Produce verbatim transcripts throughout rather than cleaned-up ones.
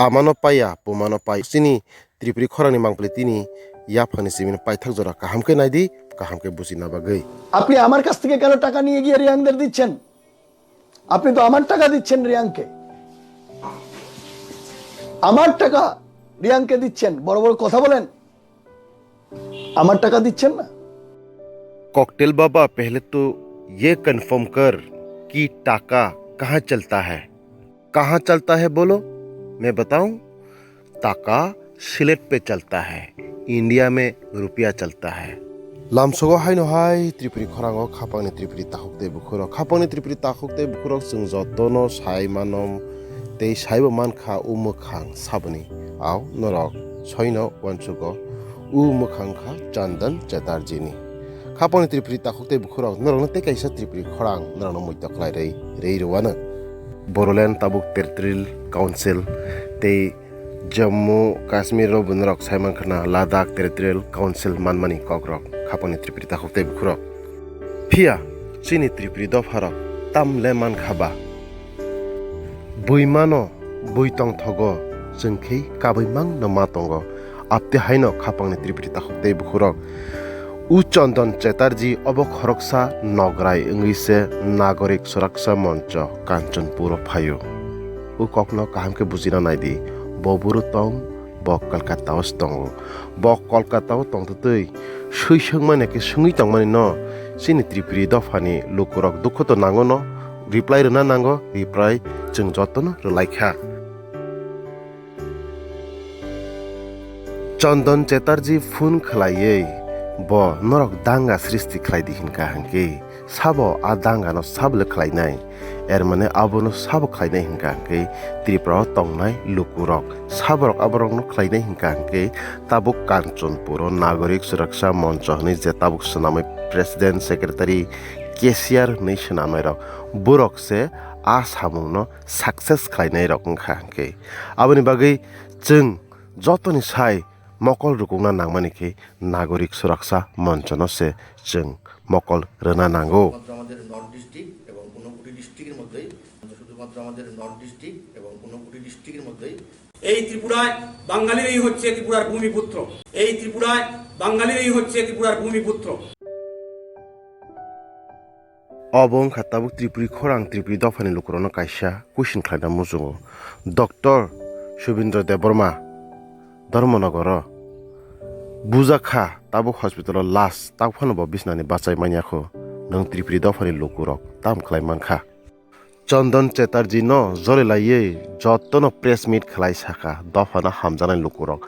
Amano paiya, bumano pai. Chini Tripuri khorangni mangpili tini yaphangni simi paithak jora kaham khe naidi, kaham khe bujina bagwi. আপনি আমার কাছ থেকে কেন টাকা নিয়ে গিয়ে রিয়াংদের দিচ্ছেন? আপনি তো আমার টাকা দিচ্ছেন রিয়াংকে, আমার টাকা রিয়াংকে দিচ্ছেন, বড় বড় কথা বলেন, আমার টাকা দিচ্ছেন না। Cocktail baba, pehle to ye confirm kar ki taka kahan chalta hai? Kahan chalta hai bolo, main bataun. Taka Sylhet pe chalta hai, India mein rupia chalta hai. Lamsogo haino hai Tripuri khorango khapangni Tripuri takhuk tei bukhurok. Khapangni Tripuri takhuk tei bukhurok chwng jotono sai mano tei saibo mankha o mwkhang saboni. Ao norok soino uansugo o mwkhang kha Chandan Chatterjee ni. Khapangni Tripuri takhuk tei bukhurok norokno tei kaisa Tripuri khorang norokno muitok khlai rwi rwi rwano. Bodoland tabuk Territorial Council tei Jammu Kashmir o bo norok sai mankha na Ladakh Territorial Council manmani kokrok khapangni Tripuri takhuk tei bukhurok. Phiya chini Tripuri dopharok tam le mankha ba? Bui mano, bui tongthogo, chwng khe kabui mang no ma tongo. Abte haino khapangni Tripuri takhuk tei bukhurok. U Chandan Chatterjee obo khoroksa nograi wngwi se Nagorik Suraksa Moncho Kanchanpuro phaio. U kokno kaham khe bujina naidi, bo buru tong, bo Kolkata o se tongo. Bo Kolkata o tongtwtwi swi swngmani khe swngwi tongmani no chini Tripuri dophani lukurok dukhu to nango no, reply rwna nango, reply chwng jotono rwlaikha. Chandan Chatterjee phone khlaiwi bo norok danga srishti khlai di hinka hwnkhe sabo a danga no sabo le khlainai? Er mane abono sabo khlainai hinka hwnkhe Tripura o tongnai lukurok saborok aborokno khlainai hinka hwnkhe tabuk Kanchanpur o Nagorik Suraksa Moncho hwnwi je tabuk swnamwi President Secretary K C R hwnwi swnamnairok borok se a samungno success khlainairok wngkha hwnkhe. Aboni bagwi chwng jotoni sai mokol rukukna nangmani khe Nagorik Suraksa Monchono se chwng mokol rwna nango. শুধুমাত্র আমাদের north district এবং ঊনকোটি ডিস্ট্রিক্টের মধ্যেই, শুধুমাত্র আমাদের north district এবং ঊনকোটি ডিস্ট্রিক্টের মধ্যেই এই ত্রিপুরায় বাঙালিরাই হচ্ছে ত্রিপুরার ভূমিপুত্র। এই ত্রিপুরায় বাঙালিরাই হচ্ছে ত্রিপুরার ভূমিপুত্র। Obo wngkha tabuk Tripuri khorang, Tripuri dophani lukurokno kaisa question khlaina muchungo. Doctor Subindra Debbarma Dharmanagaro bujakha, tabuk hospital o last, tabuk phano bo bisnani bachai manya kho. Nwng Tripuri dophani lukurok tam khlai mankha? Chandan Chatterjee no jori laiwi jotono press meet khlai sakha, dophano hamjaknai lukurok,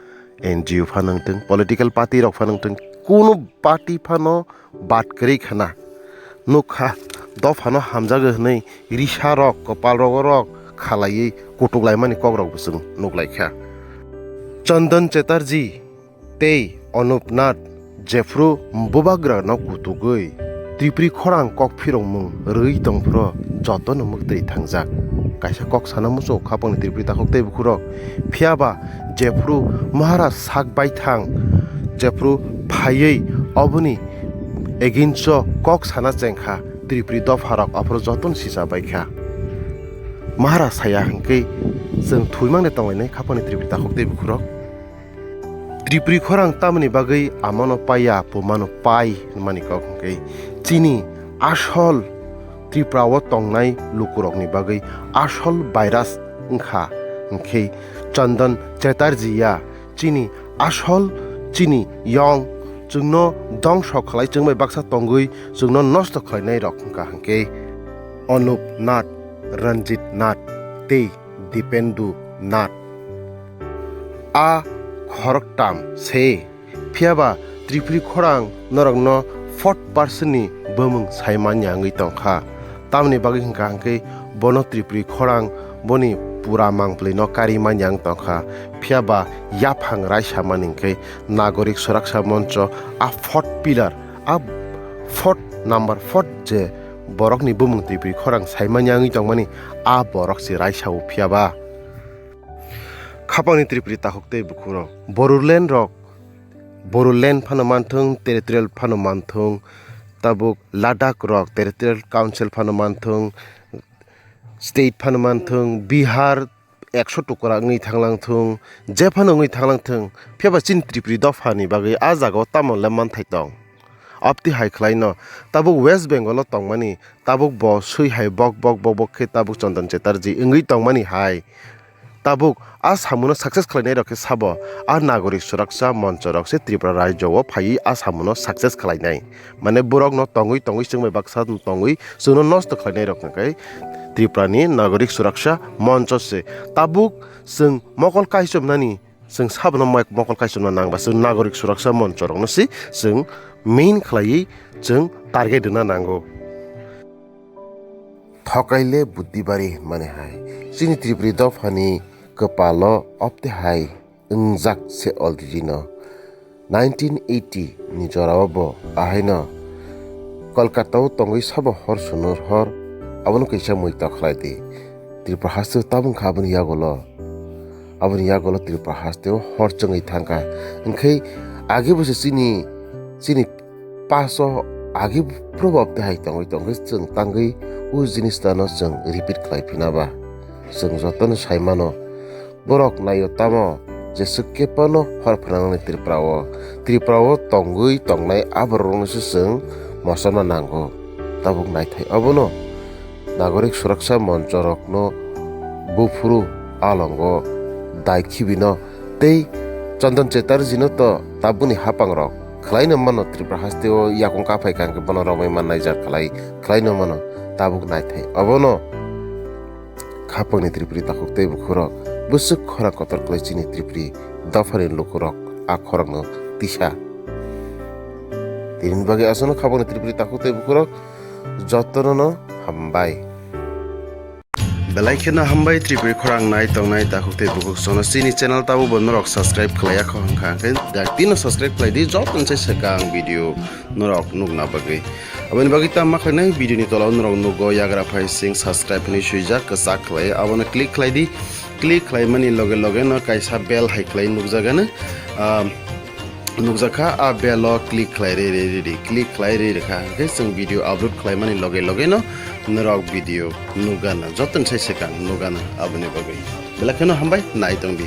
N G O phano wngtwng, political party rok phano wngtwng, kunu party phano bad kwrwi khna nukha, dophano hamjago hwnwi risa rok, kwpal rogo rok khalaiwi kutuk laimani kok rok bo chwng nuk laikha. Chandan Chatterjee tei Anup Nath jephru bubagra no kutugwi Tripuri khorang kok phirokmung rwui tongphuru jotono mwktwi thangjak. Kaisa kok sana muchungo khapangni Tripuri takhuk tei bukhurok. Phiyaba jephru Maharaj sak baithang jephru phaiwi oboni against o kok sana chengkha Tripuri dopharok aphuru jotono sisa baikha. Maharaj saya hwnkhe chwng thwimangni tonglainai khapangni Tripuri takhuk tei bukhurok. Tripuri khorang tamoni bagwi amano paiya, pumano pai hwnmani kok hwnkhe chini asol Tripura o tongnai lukurokni bagwi asol virus wngkha hwnkhe Chandan Chatterjee ya chini asol chini yong chwngno dongso khlai chwngbai baksa tongwi chwngno nosto khlainai rok wngkha hwnkhe Anup Nath, Ranjit Nath tei Dipendu Nath. A khoroktam se, phiyaba Tripuri khorang norokno fourth person ni bumung sai manya wngwi tongkha. Tamoni bagwi hwnkha hwnkhe bono Tripuri khorang boni pura mangpli no kari manya wng tongkha. Phiyaba yaphang raisa mani hwnkhe Nagorik Suraksa Moncho a fourth pillar, a fourth number fourth je borokni bumung Tripuri khorang sai manya wngwi tongmani a borok se raisa o phiyaba. Khapangni Tripuri takhuk tei bukhurok. Bodoland rok, Bodoland phano manthung, territorial phano manthung, tabuk Ladakh rok, territorial council phano manthung, state phano manthung, Bihar, ekso tukra wngwi thanglang thung, jephano wngwi thanglang thung, phiya ba chini Tripuri dophani bagwi a jagao tamo le manthai tong? Abtwi hai khlaino, tabuk West Bengal o tongmani, tabuk bo swi hai bok bok bok bok khe tabuk Chandan Chatterjee wngwi tongmani hai. Tabuk a samunno success khlainai rok khe sabo, a Nagorik Suraksa Moncho rok se Tripura rajyo o phaiwi a samunno success khlainai. Mane borok no tongwi tongwi chwng bai baksa tongwi chwngno nosto khlainai rok hwnkhe Tripura ni Nagorik Suraksa Moncho se. Tabuk chwng mokol kaichomnani, chwng sabono mok-, mokol kaichomna nang ba chwng Nagorik Suraksa Moncho rokno se chwng main khlaiwi chwng target rwna nango. Thokaile Buddhibari hinmani hai. Chini Tripuri dophani kwpalo opte hai wngjak se already no. Nineteen eighty ni jorao bo ahaino Kolkata o tongwi sabo hor sunur hor abono kaisa mui tokhlai di. Tripura haste o tabung kha aboni yagulo. Aboni yagulo Tripura haste o hor chwngwi thangkha. Hwnkhe agi bo se chini, chini paso agi probab tei hai tongwi tongkhe chwng tangwi o jinis tano chwng repeat khlai phina ba. Chwng jotono sai mano, borok naio tamo jeswk khe phano hor phnangnani Tripura o. Tripura o tongwi tongnai aborok rokno se chwng mochorna nango. Tabuk naithai obono Nagorik Suraksa Moncho rokno buphuru alongo dai khibino tei Chandan Chatterjee no to tabukni hapang rok khlaino mano Tripura haste o yakung kaphai kangkhe bono romwi mannai jak khlai, khlaino mano tabuk naithai. Obono khapangni Tripuri takhuk tei bukhurok bwswk khorang kotor khlai chini Tripuri dophani lukurok a khorangno tisa. Tini bagwi aswkno khapangni Tripuri takhuk tei bukhurok jotono no hambai. Belai kheno hambai Tripuri khorang nai tongnai takhuk tei bukhuk sono chini channel tabuk bo norok subscribe khlaiya kho hwnkha hwnkhe da tino subscribe khlai di joto se swkang video norok nukna bagwi. Aboni bagwi ta ma khlainai video ni tola o norok nugo yagra phai sing subscribe hinwi swijak kwchak khlai abono click khlai di. Click khlaimani loge loge no kaisa bell hai khlai nukjagano. Ah, nukjakha, a bell o click khlai rwi rwi rwi di, click khlai rwi rwkha hwnkhe chwng video upload khlaimani loge loge no norok video nukgana, jotono sai swkang nukgana aboni bagwi. Belai kheno hambai nai tong di.